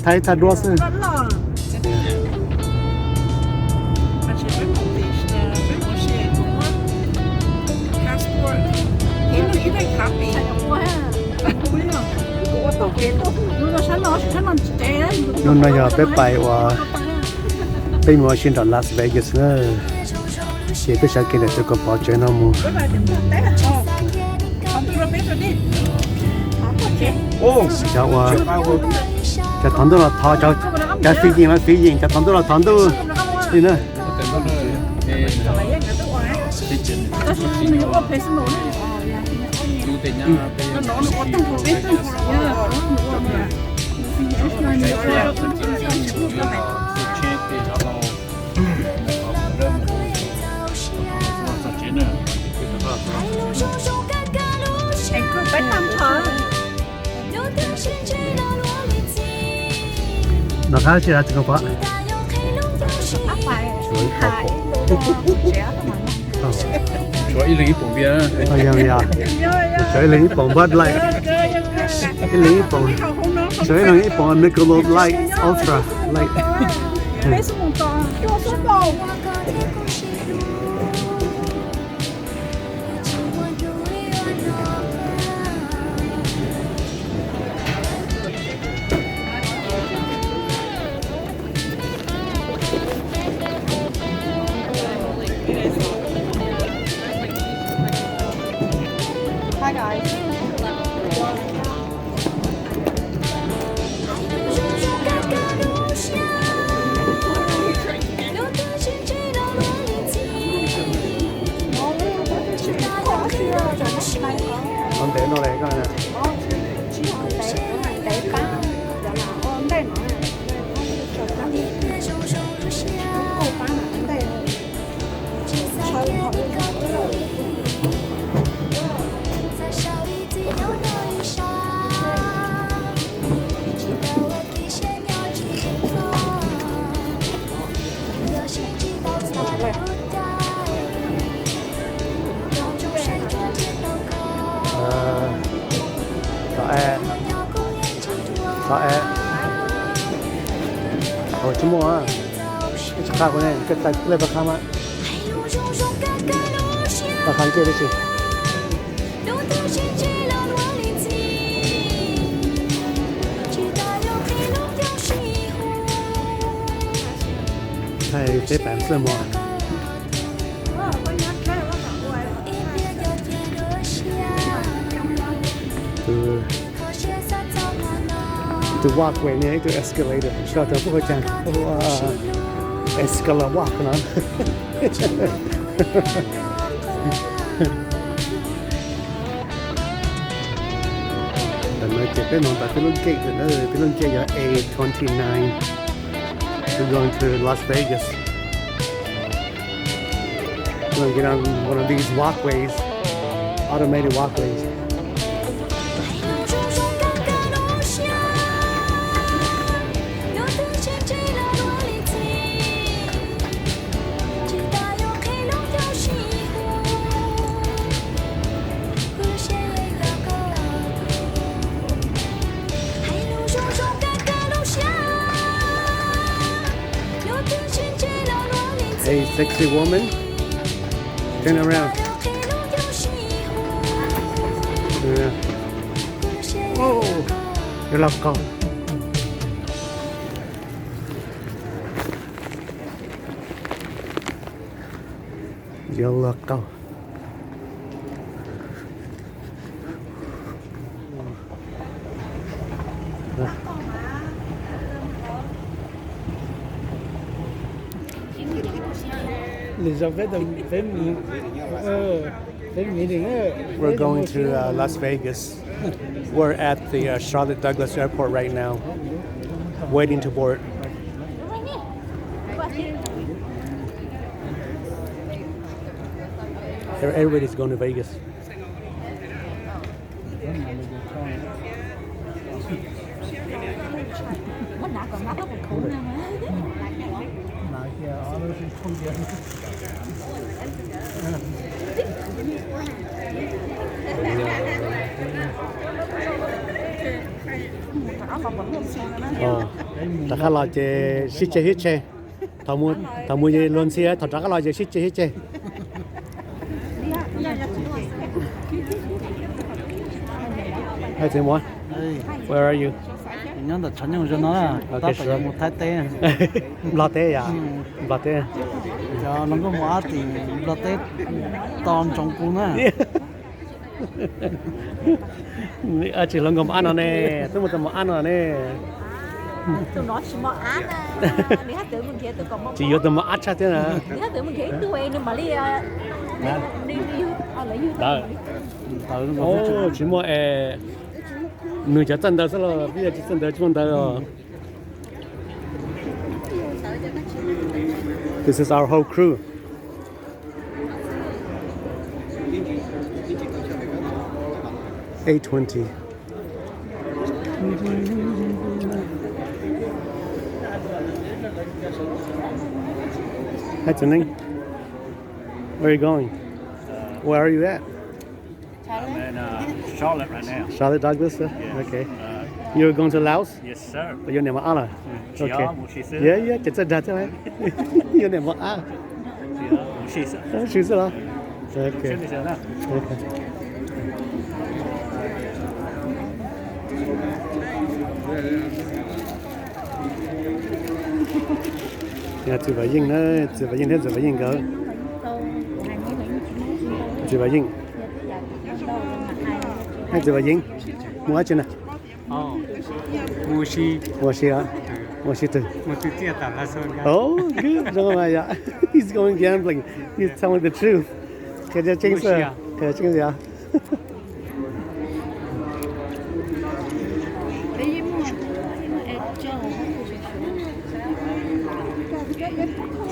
Thaij tag duab xwb. Hnub no yog peb pais uas peb mus ua si nram Las Vegas na. Ces peb sawv kev ntawm tus kaum pov tsev no mus. Cov ua, cov thov ntuj los thov, cov fiv yeem los fiv yeem, cov thov ntuj los thov ntuj li na. Nov qab tsis hais txiv khuam pom. Tshuav ib leeg ib poom npias. Tshuav ib leeg ib poom Bud Light. Ib leeg ib poom. Tshuav ib leeg ib poom Michelob Light, Ultra Light. Hi guys. Ov, ntev no le koj na. Tov e, tov e, tsis muaj, tsis qab kuv ne, koj txais lej pab qab mas, pab qab kiag tib si. Thaij peb pam xwb mog. Tus walkway ne, ib tug escalator, xyov puas hu cas, escalator walk no. Ntawm no ces peb mus txog peb lub gate, peb lub gate yog A twenty nine. We're going to Las Vegas. We're gonna get on one of these walkways, automated walkways. Hey, sexy woman. Turn around. Yeah. Oh, yuav luag qaug. Yuav luag qaug. We're going to uh, Las Vegas. We're at the uh, Charlotte Douglas Airport right now, waiting to board. Everybody's going to Vegas. Rov qab los ces sib ceg sib ceg. Thaum mus, thaum mus luag ntxhi, thaum rov qab los ces sib ceg sib ceg. Hi, Tim, what? Where are you? Nyob ntawm Tshav Nyoog zoo no, tab tom yuav mus Thaib teb. Nplog teb yom? Nplog teb. Cov hluas nkauj mos ab tim Nplog teb tos ntsoov kuv na. Ab tsis hluas nkauj mos ab no ne, twb mus tau mos ab no ne. Tsis yuav tus mos ab tshaj thiab na. Tsis muaj es, nws cov txawj ntawv xwb los, peb yog tsis txawj ntawv tsis muaj ntawv os. This is our whole crew. Eight twenty. Hi, Tsening. Where are you going? Where are you at? I'm in uh, Charlotte right now. Charlotte Douglas, uh? Yes. Okay. Uh, you're going to Laos? Yes, sir. Yuav niam mos ab lawm? Mm, okay. Mus si xwb. Yeah, yeah, ces txawj dag thiab. Yuav niam mos ab. Mus si xwb. Mus si xwb los? Okay. Okay. Yog Txiv Vam Yeej na, Txiv Vam Yeej thiab Txiv Vam Yeej nkawd. Txiv Vam Yeej. Hi, Txiv Vam Yeej. Mus dab tsi na? Mus si. Mus si, mus si twg? Oh, good. Zoo mas yom. He's going gambling. He's telling the truth. Qhia tseeb xwb, qhia tseeb yom.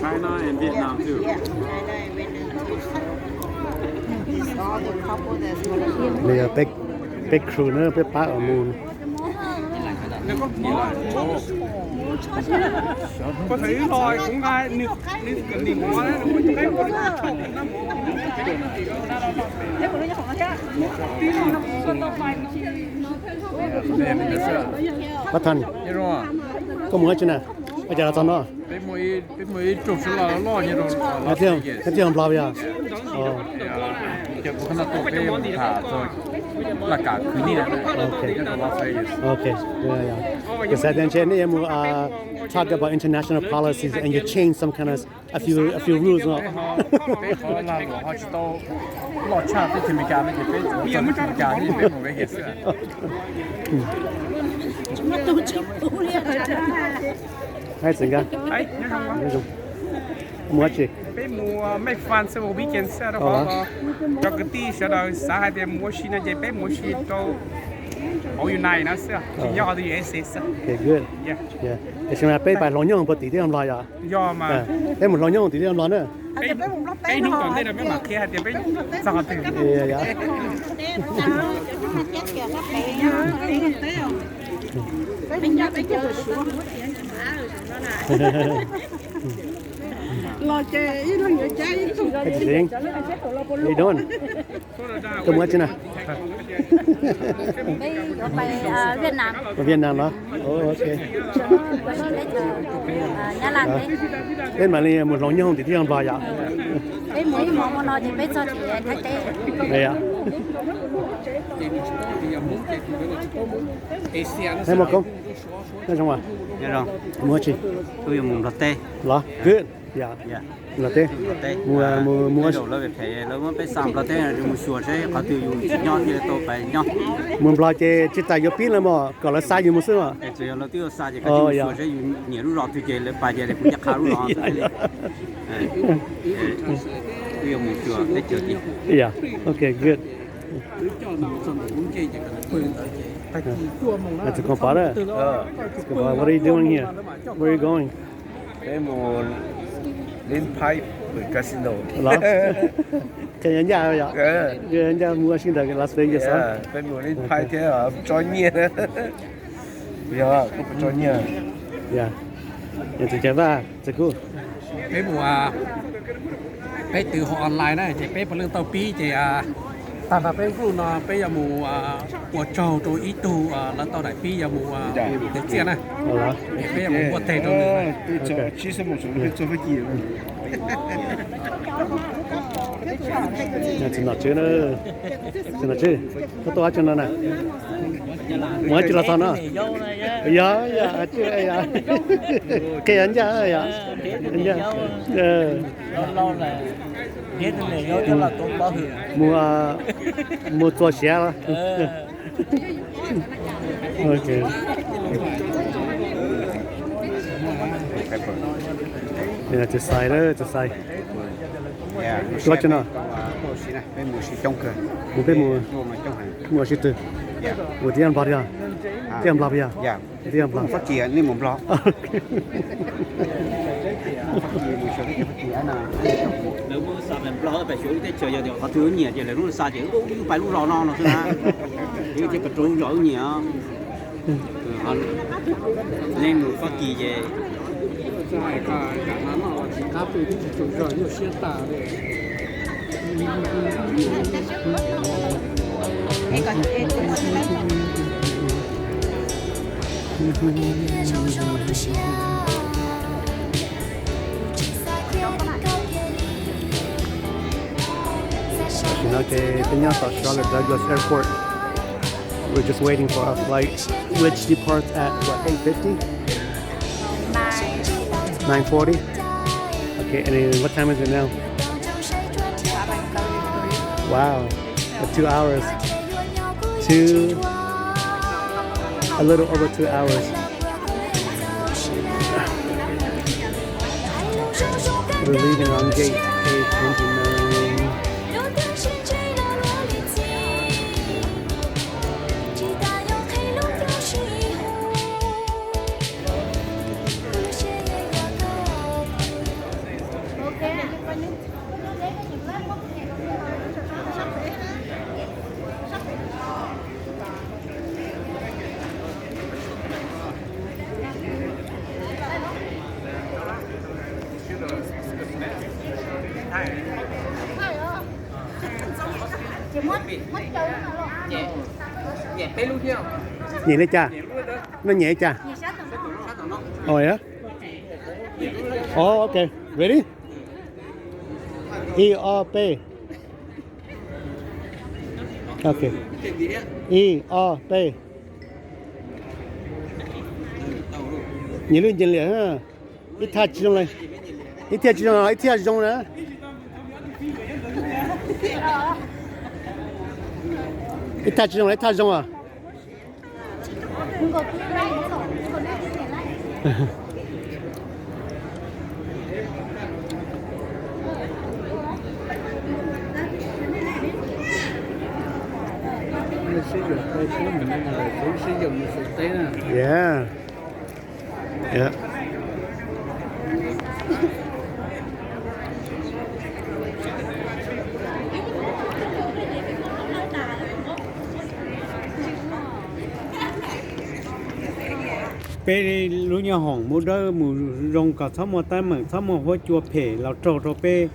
China and Vietnam too. Yeah, China and Vietnam too. It's all the couple that's gonna be. Nws yog peb, peb crew na, peb pab uas mus. Pab Thaj, koj mus dab tsi na? Ua cas los txog no? Peb mus ib tug sawv los loj nyob rau, neb twb yog Nplog yog? Laj kam khwv nyiaj. Ok, ok. Because I ntshe nej yuav mus talk about international policies and you change some kind of a few, a few rules no. Peb qhov lag luam ho tsis tau loj tshaj teb chaws Amelikas no ces peb tsuas txog teb chaws Amelikas thiab peb mus ve hiam xwb. Hais txawm nkauj, mus dab tsi? Peb mus make fun xwb, weekend xwb rau qhov cov kwv tij sawv daws xav hais tias mus ua si no ces peb mus ua si rau hauv United no xwb, tsis nyob hauv U S A xwb. Good. Tiam sis mas peb pais hluas nyoog puag tim teb chaws Nplog yom? Yog mas. Peb mus hluas nyoog tim teb chaws Nplog na. Peb hnub tom ntej no peb mam qhia hais tias peb txog qhov twg. Los ces ib leeg yuav cab ib tug. How you doing? Koj mus dab tsi na? Peb yuav pais Vietnam. Vietnam los? Ok. Peb mam li mus hluas nyoog tim teb chaws Nplog yom? Peb mus ib hmos mus no ces peb txog tim Thaib teb. Thaib Mab Koob, nyob zoo mas. Mus dab tsi? Los? Good. Yog Nplog teb. Mus, mus, mus. Lawv muab peb xa Nplog teb mus xyuas seb qhov twg yus tsis nyob thiaj li tau pais nyob. Mus Nplog ces tsis tas yuav pib lawv mog, kom lawv xa yus mus xwb mog. Tsuas yog lawv twb xa ces koj mus xyuas seb yus nyiam lub zos twg ces lawv pais tias kuv nyiam qha lub zos no xwb. Twb yuav mus xyuas teb chaws tid. Yeah, ok, good. Txog kom pom na. What are you doing here? Where are you going? Peb mus lim pipe casino. Los? Qhia ncaj yom? Ncaj mus ua si ntawm Las Vegas. Peb mus lim pipe thiab tso nyiaj. Yog, koj puas tso nyiaj? Yog. Yog tsis cas vaj tsis kub. Peb mus, peb twv hauv online na ces peb puav leej tau pib ces Tag nrho peb group no peb yuav mus ua tsaug rau ib tug lawv tau daim pib yuav mus txiaj na. Peb yuav mus muab teg rau nws. Tsis nom tswb, tsis nom tswb, koj tuaj dab tsi no na? Mus dab tsi los txog no? Yog, yog, qhia ncaj, yog ncaj. Mus, mus txuas siav. Ok. Tsis xais, tsis xais. Tuaj tsi no? Mus peb mus, mus ua sib twg? Mus tib yam Nplog thiab? Tib yam Nplog thiab? Tib yam Nplog. Lawv muab xa pem Nplog pem xyuav lub teb chaws, yog tias qhov twg nyiam ces lawv lub xa ces wb pais lub zos no no xwb na. Ces pem rau lub zos wb nyiam. Nej mus Fab Kis ces Tam sim no ces peb nyob tom Charlotte Douglas Airport. We're just waiting for our flight, which departs at what, eight fifty? Nine forty? Okay, and then what time is it now? Wow, uh, two hours. Two, a little over two hours. We're leaving on gate A twenty-nine. Nyem li cas? No nyem li cas? Oh, yeah. Oh, okay. Ready? Ib, ob, peb. Okay. Ib, ob, peb. Nyem lwj nyem liam. Ib thaj tsis zoo li, ib thaj tsis zoo, ib thaj zoo na. Ib thaj tsis zoo, ib thaj zoo as. Yeah. Peb lub nyoob hoom mus dawb mus zoo kom txhob muaj teeb meem, txhob muaj huab cua phem los raug rau peb,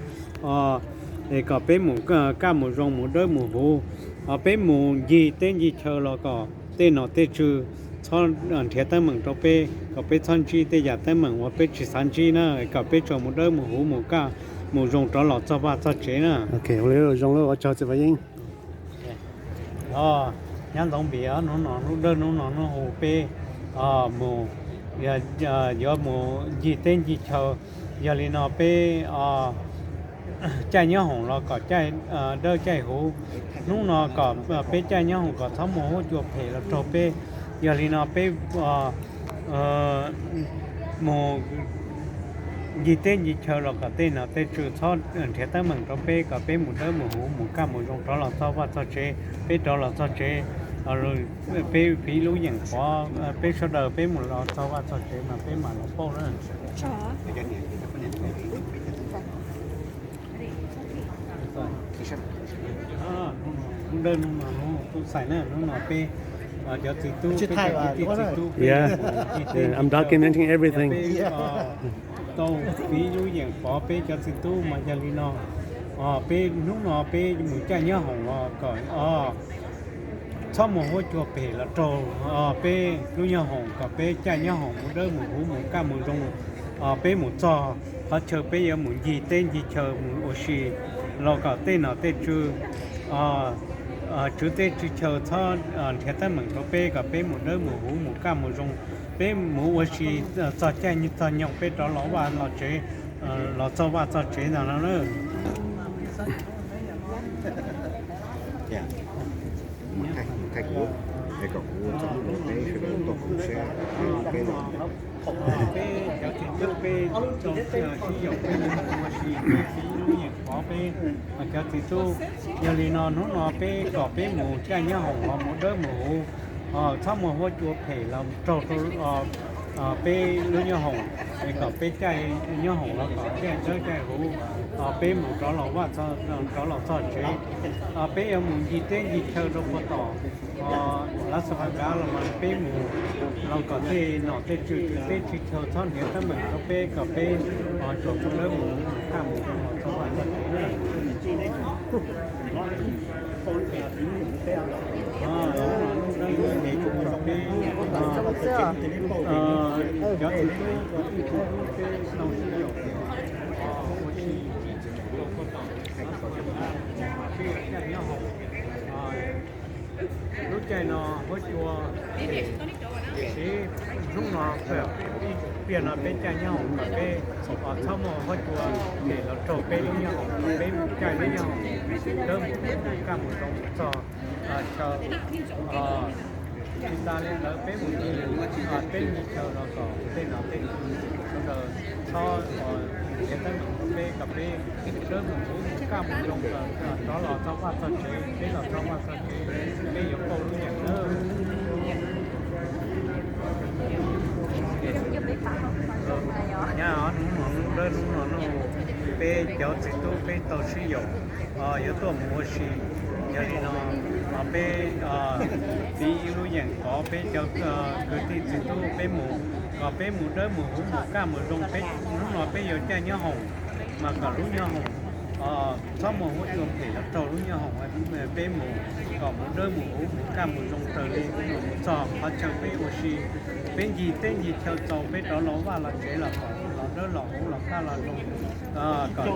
es kom peb mus kaj mus zoo mus dawb mus huv. Peb mus ncig teb ncig chaw los kom tej nom tej tswv txhob nrhiav teeb meem rau peb, kom peb txhob ntsib tej yam teeb meem uas peb tsis xav ntsib na, kom peb tsuas mus dawb mus huv mus kaj mus zoo rov los txog vaj txog tsev na. Zoo lawm, ua tsaug txiv Vaj Yeeb. Nyob ntxoov Npis, hnub no hnub dawb hnub no hnub huv peb mus, yuav mus ncig teb ncig chaw. Yog li no peb caij nyob hoom los kom caij dawb caij huv. Hnub no kom peb caij nyob hoom kom txhob muaj huab cua phem los raug peb. Yog li no peb mus ncig teb ncig chaw los kom tej nom tej tswv txhob nrhiav teeb meem rau peb, kom peb mus dawb mus huv mus kaj mus zoo rov los txog vaj txog tsev. Peb rov los txog tsev, peb fiv lub yeem pov, peb sawv daws peb mus los txog vaj txog tsev mas peb mam los pauj na. Hnub dawb hnub no hnub tub xais na, hnub no peb cov txiv tub, peb cov kwv tij txiv tub, peb mus ncig teb ncig chaw, peb tau fiv lub yeem pov peb cov txiv tub mas yog li no. Peb hnub no peb mus caij nyoob hoom los kom txhob muaj huab cua phem los raug peb lub nyoob hoom, kom peb caij nyoob hoom mus dawb mus huv mus kaj mus zoo. Peb mus txog qhov chaw peb yuav mus ncig teb ncig chaw mus ua si los kom tej nom tej tswv, tswv teb tswv chaw txhob nrhiav teeb meem rau peb, kom peb mus dawb mus huv mus kaj mus zoo. Peb mus ua si txog caij txog nyoog peb rov los vaj los tsev, los txog vaj txog tsev ntag no na. Peb cov txiv tub peb tau sib yaum peb mus ua si, peb txiv tub yeej pov peb cov txiv tub. Yog li no hnub no peb kom peb mus caij nyoob hoom los mus dawb mus huv, txhob muaj huab cua phem los raug peb lub nyoob hoom, es kom peb caij nyoob hoom los kom caij dawb caij huv, peb mus rov los vaj rov los txog tsev. Peb yuav mus ncig teb ncig chaw rau puag tom Las Vegas los mas peb mus los kom tej nom tej tswv tswv teb tswv chaw txhob nrhiav teeb meem rau peb, kom peb tsuas mus dawb mus huv mus kaj mus zoo los txog vaj txog tsev na. Lub caij no huab cua, tiam sis hnub no pliag no peb caij nyoob hoom kom peb txhob muaj huab cua phem los raug peb lub nyoob hoom, kom peb mus caij lub nyoob hoom dawb mus huv mus kaj mus zoo txog chaw Tsis tas li ntawd peb mus ncig teb ncig chaw los kom tej nom tej tswv sawv daws txhob nrhiav teeb meem rau peb, kom peb dawb mus huv mus kaj mus zoo, rov los txog vaj txog tsev, peb los txog vaj txog tsev, peb yuav pauj lub yeem nawb. Nyab, hnub no hnub dawb hnub no no, peb cov txiv tub peb tau sib yaum yuav tuaj mus ua si. Yog li no peb tiv ib lub yeem kov peb cov kwv tij txiv tub peb mus, kom peb mus dawb mus huv mus kaj mus zoo. Peb hnub no peb yuav caij nyob hoom, mas kom lub nyob hoom txhob muaj huab cua phem los raug lub nyob hoom. Peb mus kom mus dawb mus huv mus kaj mus zoo raws li mus txog qhov chaw peb ua si. Peb ncig teb ncig chaw txaus peb rov los vaj los tsev los kom los dawb los huv los kaj los zoo, kom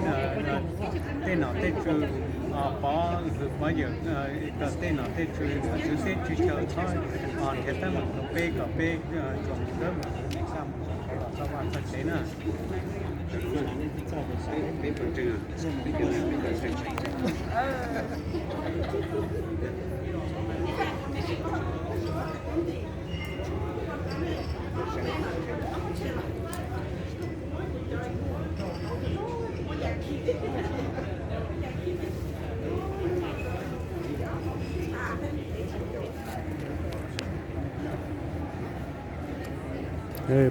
tej nom tej tswv pov hwm pov yawm, kom tej nom tej tswv tswv teb tswv chaw txhob nrhiav teeb meem rau peb, kom peb tsuas mus dawb mus huv mus kaj mus zoo los txog vaj txog tsev na.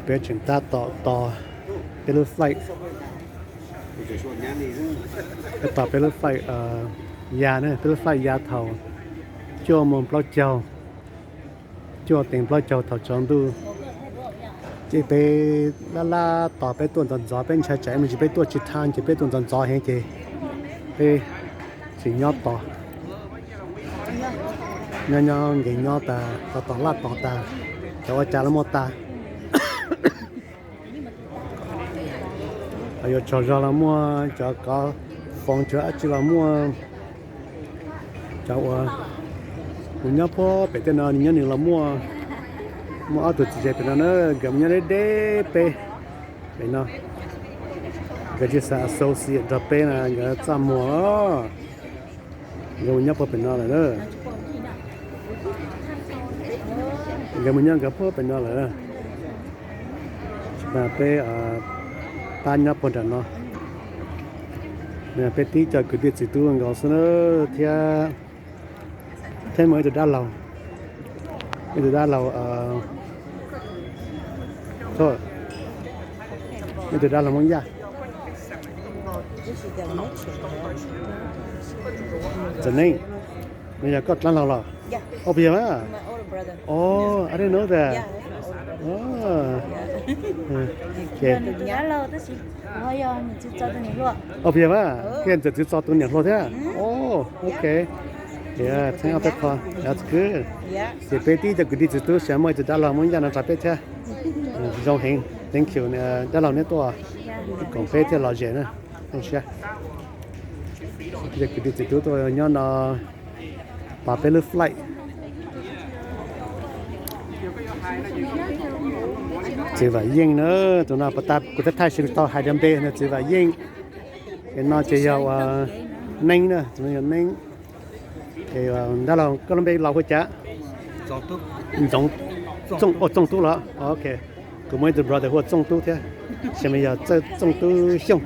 Peb tseem tab tom tos peb lub flight. Peb tos peb lub flight ya, peb lub flight ya thaum cuaj moos plaub caug, cuaj teev plaub caug thaum tsaus ntuj. Ces peb laj laj tos, peb tuaj ntxov ntxov, peb ntshai tsam me ntsis peb tuaj tsis thaj ces peb tuaj ntxov ntxov heev ces peb tsis nyob tos. Nyob nyob nkees nyob tas, tos tos laj tos tas, cov ua cas los muaj tas. Cov yuav tsaug zog los muaj, cov kov foos cov dab tsi los muaj. Cov uas mus nyob puag pem tej no nws nyob nws los muaj. Muaj ob tug txiv tsev pem no na, nkawd mus nyob deb deb peb pem no. Nkawd tsis xav associate nrog peb na, nkawd txaj muag os. Nkawd mus nyob puag pem no lawm na. Nkawd mus nyob nkawd puag pem no lawm. Tsis tas peb pab nyob puag nram no. Peb tib co kwv tij txiv tub nkaus xwb na, thiab, thiab muaj ib tug dab laug, ib tug dab laug, ib tug dab laug Hmoob Yaj. Txawm ne, nws yog koj dab laug los? Ob peb yog a? Oh, I didn't know that. Tus dab laug tab sis kuv ho yog niam txiv Txos tus niam hluas. Ov, yog mas, koj yog niam txiv Txos tus niam hluas thiab. Ov, ok. Txheeb ob peb qho, that's good. Ces peb tib cov kwv tij txiv tub xyav muaj ib tug dab laug Hmoob Yaj no rau peb thiab. Zoo heev, thank you dab laug neb tuaj koom peb thiaj lom zem na. Zoo siab. Cov kwv tij txiv tub tuaj nyob no pab peb lub flight. Txiv Vam Yeej na, tus no kuv twb thaij tsis tau hais tias npe no, Txiv Vam Yeej. Ces no ces yog ua Neeb na, tus no yog Neeb. Ces dab laug koj lub npe laus hu cas? Txooj, Txooj Tub los? Ok. Kuv muaj ib tug brother hu ua Txooj Tub thiab, xyoo no yog Txooj Tub Xyooj.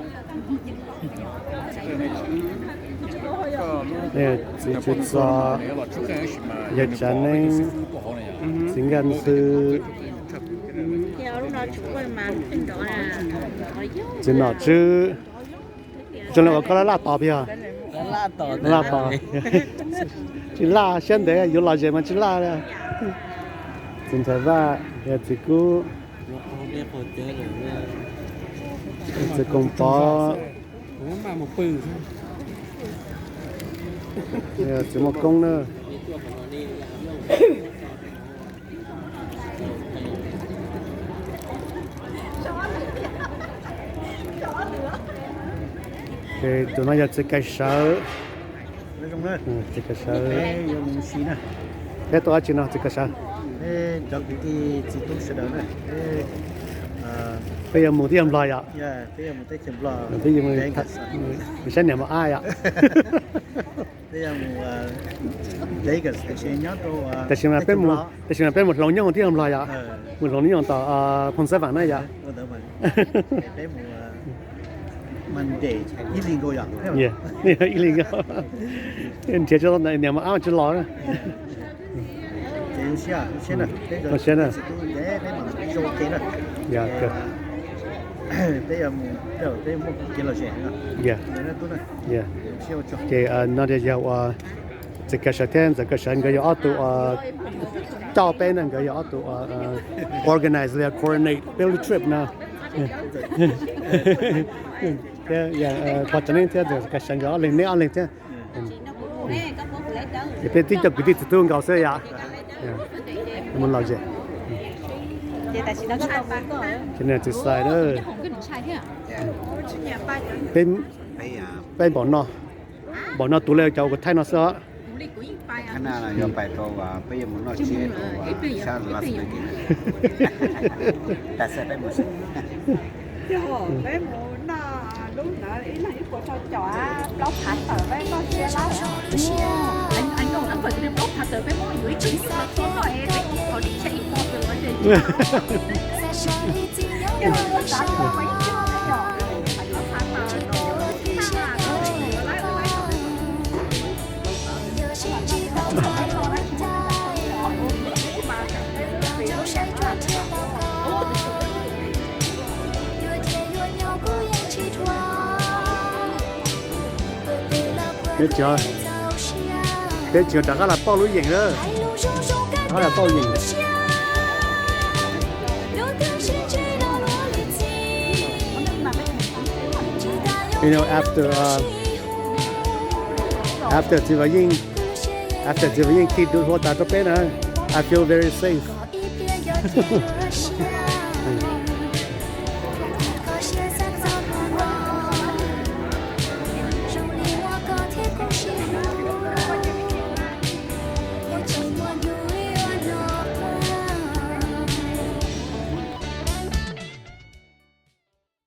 Txiv Tswv Txos, yawg Tsav Neeb, txiv Nkaj Ntxhw, txiv Nom Tswb. Zoo li uas koj laj laj tos puas yog? Laj tos. Tsis laj siab ntev yuav lom zem mas tsis laj li. Txiv Ntxhais Vaj, yog txiv Kub, txiv Koos Pov, txiv Muaj Koob na. Tus no yog txiv Kais Sawv. Txiv Kais Sawv. Peb tuaj dab tsi no txiv Kais Sawv? Peb yuav mus teb chaws Nplog yom? Peb yuav mus, mus saib niam mos ab yom? Tam sim no peb mus hloov nyooj teb chaws Nplog yom? Mus hloov nyooj tom Phoos Xab Vam na yom? Ib leeg nkaus, nrhiav tsis tau niam mos ab tsis los na. Zoo siab na. Ces no yog ua txiv Kais Sawv thiab ntxawm Kais Sawv nkawd yog ob tug coj peb na, nkawd yog ob tug organize los yog coordinate peb lub trip no. Thiab Pov Tsav Neeb thiab ntxawm Kais Sawv nkawd ob leeg, neb ob leeg thiab. Ces peb tib co kwv tij txiv tub nkaus xwb yom. Mus lom zem. Txiv Xais, peb npaum no, npaum no tus li cov kuv thaij no xwb os. Peb tsis rov qab los pauj lub yeem lawm. Rov qab los pauj yeem. You know, after, uh, after Txiv Vam Yeej, after Txiv Vam Yeej khi dub hlua tas rau peb na, I feel very safe.